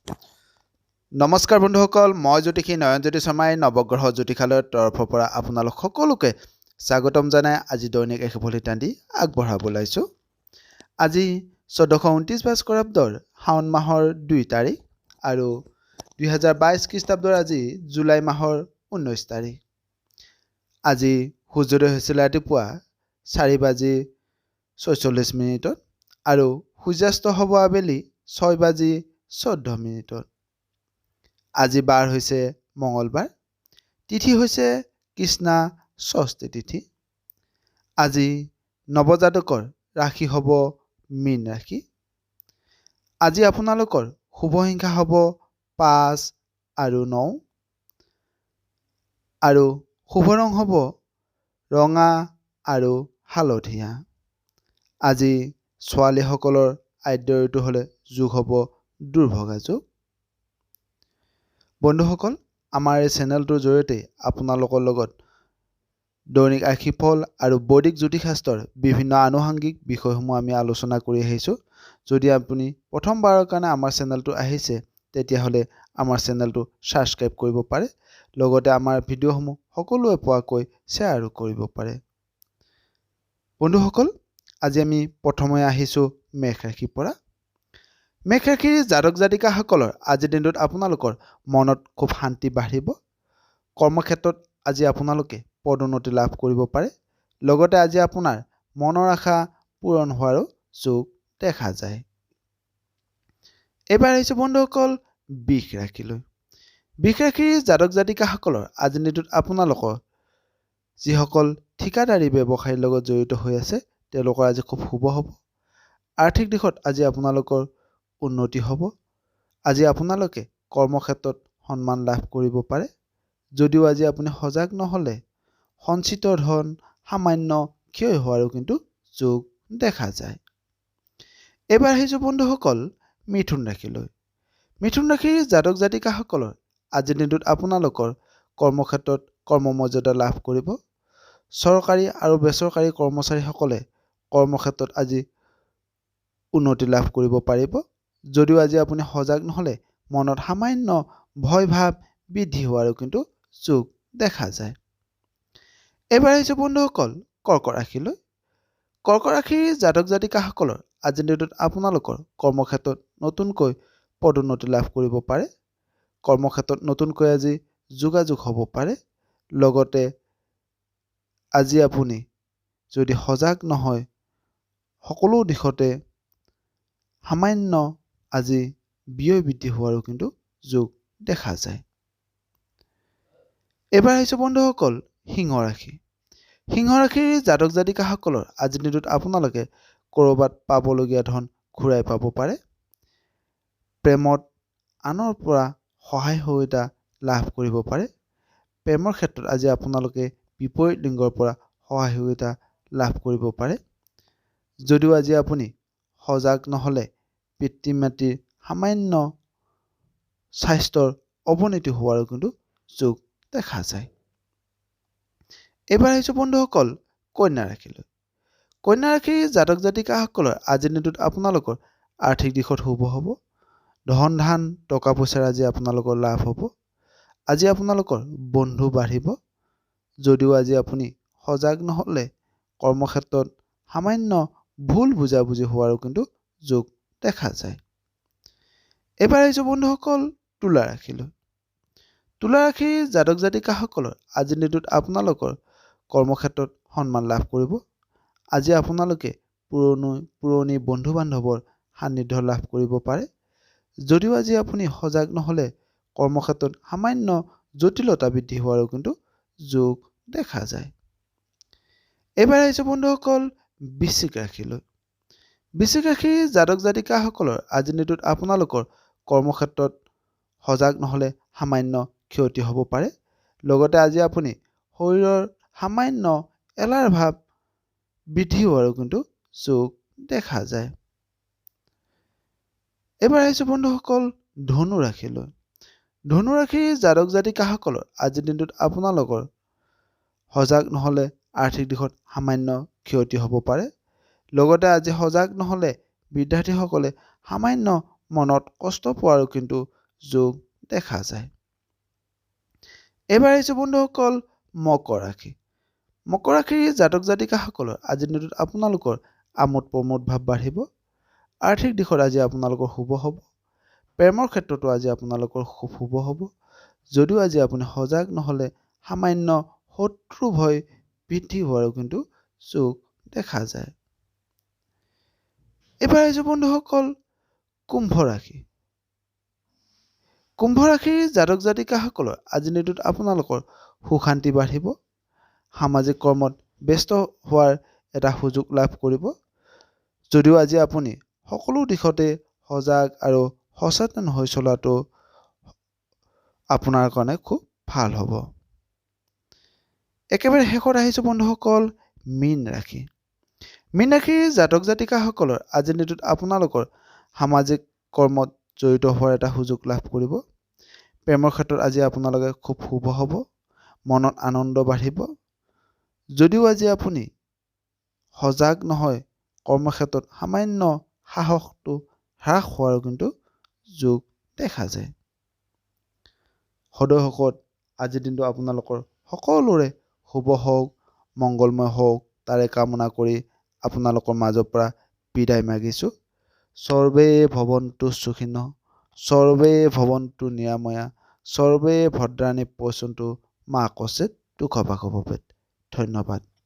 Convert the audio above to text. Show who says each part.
Speaker 1: নমস্কাৰ বন্ধুসকল, মই জ্যোতিষী নয়নজ্যোতি শৰ্মাই নৱগ্ৰহ জ্যোতিষালয়ৰ তৰফৰ পৰা আপোনালোক সকলোকে স্বাগতম জনাই আজি দৈনিক ৰাশিফল শিতান দি আগবঢ়াব ওলাইছোঁ। আজি 1429 ভাস্কৰাব্দৰ শাওণ মাহৰ 2 তাৰিখ আৰু 2022 খ্ৰীষ্টাব্দৰ আজি জুলাই মাহৰ 19 তাৰিখ। আজি সূৰ্যোদয় হৈছিল ৰাতিপুৱা 4 বাজি 46 মিনিটত আৰু সূৰ্যাস্ত হ'ব আবেলি 6 বাজি 14 মিনিটত। আজি বাৰ হৈছে মঙলবাৰ, তিথি হৈছে কৃষ্ণা ষষ্ঠী তিথি। আজি নৱজাতকৰ ৰাশি হ'ব মীন ৰাশি। আজি আপোনালোকৰ শুভ সংখ্যা হ'ব 5 আৰু 9 আৰু শুভ ৰং হ'ব ৰঙা আৰু হালধীয়া। আজি ছোৱালীসকলৰ আদ্য ঋতু হ'লে যোগ হ'ব দুৰ্ভগা যোগ। বন্ধুসকল, আমাৰ এই চেনেলটোৰ জৰিয়তে আপোনালোকৰ লগত দৈনিক ৰাশিফল আৰু বৈদিক জ্যোতিষশাস্ত্ৰৰ বিভিন্ন আনুষাংগিক বিষয়সমূহ আমি আলোচনা কৰি আহিছোঁ। যদি আপুনি প্ৰথমবাৰৰ কাৰণে আমাৰ চেনেলটো আহিছে, তেতিয়াহ'লে আমাৰ চেনেলটো ছাবস্ক্ৰাইব কৰিব পাৰে, লগতে আমাৰ ভিডিঅ'সমূহ সকলোৱে পোৱাকৈ শ্বেয়াৰো কৰিব পাৰে। বন্ধুসকল, আজি আমি প্ৰথমে আহিছোঁ মেষ ৰাশিৰ পৰা। মেষ ৰাশিৰ জাতক জাতিকাসকলৰ আজিৰ দিনটোত আপোনালোকৰ মনত খুব শান্তি বাঢ়িব। কৰ্মক্ষেত্ৰত আজি আপোনালোকে পদোন্নতি লাভ কৰিব পাৰে। লগতে আজি আপোনাৰ মনৰ আশা পূৰণ হোৱাৰো যোগ দেখা যায়। এইবাৰ আহিছোঁ বন্ধুসকল বৃষ ৰাশিলৈ। বৃষ ৰাশিৰ জাতক জাতিকাসকলৰ আজিৰ দিনটোত আপোনালোকৰ যিসকল ঠিকাদাৰী ব্যৱসায়ীৰ লগত জড়িত হৈ আছে, তেওঁলোকৰ আজি খুব শুভ হ'ব। আৰ্থিক দিশত আজি আপোনালোকৰ উন্নতি হ'ব। আজি আপোনালোকে কৰ্মক্ষেত্ৰত সন্মান লাভ কৰিব পাৰে, যদিও আজি আপুনি সজাগ নহ'লে সঞ্চিত ধন সামান্য ক্ষয় হোৱাৰো কিন্তু যোগ দেখা যায়। এইবাৰ আহিছোঁ বন্ধুসকল মিথুন ৰাশিলৈ। মিথুন ৰাশিৰ জাতক জাতিকাসকলৰ আজিৰ দিনটোত আপোনালোকৰ কৰ্মক্ষেত্ৰত কৰ্মমৰ্যাদা লাভ কৰিব। চৰকাৰী আৰু বেচৰকাৰী কৰ্মচাৰীসকলে কৰ্মক্ষেত্ৰত আজি উন্নতি লাভ কৰিব পাৰিব, যদিও আজি আপুনি সজাগ নহ'লে মনত সামান্য ভয় ভাৱ বৃদ্ধি হোৱাৰো কিন্তু যোগ দেখা যায়। এইবাৰ আহিছোঁ বন্ধুসকল কৰ্ক ৰাশিলৈ। কৰ্ক ৰাশিৰ জাতক জাতিকাসকলৰ আজিৰ দিনটোত আপোনালোকৰ কৰ্মক্ষেত্ৰত নতুনকৈ পদোন্নতি লাভ কৰিব পাৰে। কৰ্মক্ষেত্ৰত নতুনকৈ আজি যোগাযোগ হ'ব পাৰে। লগতে আজি আপুনি যদি সজাগ নহয়, সকলো দিশতে সামান্য আজি ব্যয় বৃদ্ধি হোৱাৰো কিন্তু যোগ দেখা যায়। এইবাৰ আহিছোঁ বন্ধুসকল সিংহ ৰাশি। সিংহ ৰাশিৰ জাতক জাতিকাসকলৰ আজিৰ দিনটোত আপোনালোকে ক'ৰবাত পাবলগীয়া ধন ঘূৰাই পাব পাৰে। প্ৰেমত আনৰ পৰা সহায় সহযোগিতা লাভ কৰিব পাৰে। প্ৰেমৰ ক্ষেত্ৰত আজি আপোনালোকে বিপৰীত লিংগৰ পৰা সহায় সহযোগিতা লাভ কৰিব পাৰে, যদিও আজি আপুনি সজাগ নহ'লে পিতৃ মাতৃৰ সামান্য স্বাস্থ্যৰ অৱনতি হোৱাৰো কিন্তু যোগ দেখা যায়। এইবাৰ আহিছোঁ বন্ধুসকল কন্যা ৰাশিলৈ। কন্যা ৰাশিৰ জাতক জাতিকাসকলৰ আজিৰ দিনটোত আপোনালোকৰ আৰ্থিক দিশত শুভ হ'ব। ধন ধান টকা পইচাৰ আজি আপোনালোকৰ লাভ হ'ব। আজি আপোনালোকৰ বন্ধু বাঢ়িব, যদিও আজি আপুনি সজাগ নহ'লে কৰ্মক্ষেত্ৰত সামান্য ভুল বুজাবুজি হোৱাৰো কিন্তু যোগ দেখা যায়। এইবাৰ আহিছোঁ বন্ধুসকল তুলা ৰাশিলৈ। তুলা ৰাশিৰ জাতক জাতিকাসকলৰ আজিৰ দিনটোত আপোনালোকৰ কৰ্মক্ষেত্ৰত সন্মান লাভ কৰিব। আজি আপোনালোকে পুৰণি পুৰণি বন্ধু বান্ধৱৰ সান্নিধ্য লাভ কৰিব পাৰে, যদিও আজি আপুনি সজাগ নহ'লে কৰ্মক্ষেত্ৰত সামান্য জটিলতা বৃদ্ধি হোৱাৰো কিন্তু যোগ দেখা যায়। এইবাৰ আহিছোঁ বন্ধুসকল বৃশ্চিক ৰাশিলৈ। বৃশ্চিক ৰাশিৰ জাতক জাতিকাসকলৰ আজিৰ দিনটোত আপোনালোকৰ কৰ্মক্ষেত্ৰত সজাগ নহ'লে সামান্য ক্ষতি হ'ব পাৰে। লগতে আজি আপুনি শৰীৰৰ সামান্য এলাহ ভাৱ বৃদ্ধি হোৱাৰো কিন্তু যোগ দেখা যায়। এইবাৰ আহিছোঁ বন্ধুসকল ধনু ৰাশিলৈ। ধনু ৰাশিৰ জাতক জাতিকাসকলৰ আজিৰ দিনটোত আপোনালোকৰ সজাগ নহ'লে আৰ্থিক দিশত সামান্য ক্ষতি হ'ব পাৰে। লগতে আজি সজাগ নহ'লে বিদ্যাৰ্থীসকলে সামান্য মনত কষ্ট পোৱাৰো কিন্তু যোগ দেখা যায়। এইবাৰ আহিছোঁ বন্ধুসকল মকৰ ৰাশি। মকৰ ৰাশিৰ জাতক জাতিকাসকলৰ আজিৰ দিনটোত আপোনালোকৰ আমোদ প্ৰমোদ ভাৱ বাঢ়িব। আৰ্থিক দিশত আজি আপোনালোকৰ শুভ হ'ব। প্ৰেমৰ ক্ষেত্ৰতো আজি আপোনালোকৰ খুব শুভ হ'ব, যদিও আজি আপুনি সজাগ নহ'লে সামান্য শত্ৰু ভয় বৃদ্ধি হোৱাৰো কিন্তু যোগ দেখা যায়। এইবাৰ আহিছোঁ বন্ধুসকল কুম্ভ ৰাশি। কুম্ভ ৰাশিৰ জাতক জাতিকাসকলৰ আজিৰ দিনটোত আপোনালোকৰ সুখ শান্তি বাঢ়িব। সামাজিক কৰ্মত ব্যস্ত হোৱাৰ এটা সুযোগ লাভ কৰিব, যদিও আজি আপুনি সকলো দিশতে সজাগ আৰু সচেতন হৈ চলাটো আপোনাৰ কাৰণে খুব ভাল হ'ব। একেবাৰে শেষত আহিছোঁ বন্ধুসকল মীন ৰাশি। মীন ৰাশিৰ জাতক জাতিকাসকলৰ আজিৰ দিনটোত আপোনালোকৰ সামাজিক কৰ্মত জড়িত হোৱাৰ এটা সুযোগ লাভ কৰিব। প্ৰেমৰ ক্ষেত্ৰত আজি আপোনালোকে খুব শুভ হ'ব, মনত আনন্দ বাঢ়িব, যদিও আজি আপুনি সজাগ নহয় কৰ্মক্ষেত্ৰত সামান্য সাহসটো হ্ৰাস হোৱাৰো কিন্তু যোগ দেখা যায়। সদয় শকত আজিৰ দিনটো আপোনালোকৰ সকলোৰে শুভ হওক, মংগলময় হওক, তাৰে কামনা কৰি আপোনালোকৰ মাজৰ পৰা বিদায় মাগিছোঁ। সৰ্বে ভৱন্তু সুখিনঃ, সৰ্বে ভৱন্তু নিৰাময়া, সৰ্বে ভদ্ৰাণি পশ্যন্তু, মা কশ্চিৎ দুখ ভাগ ভৱেৎ। ধন্যবাদ।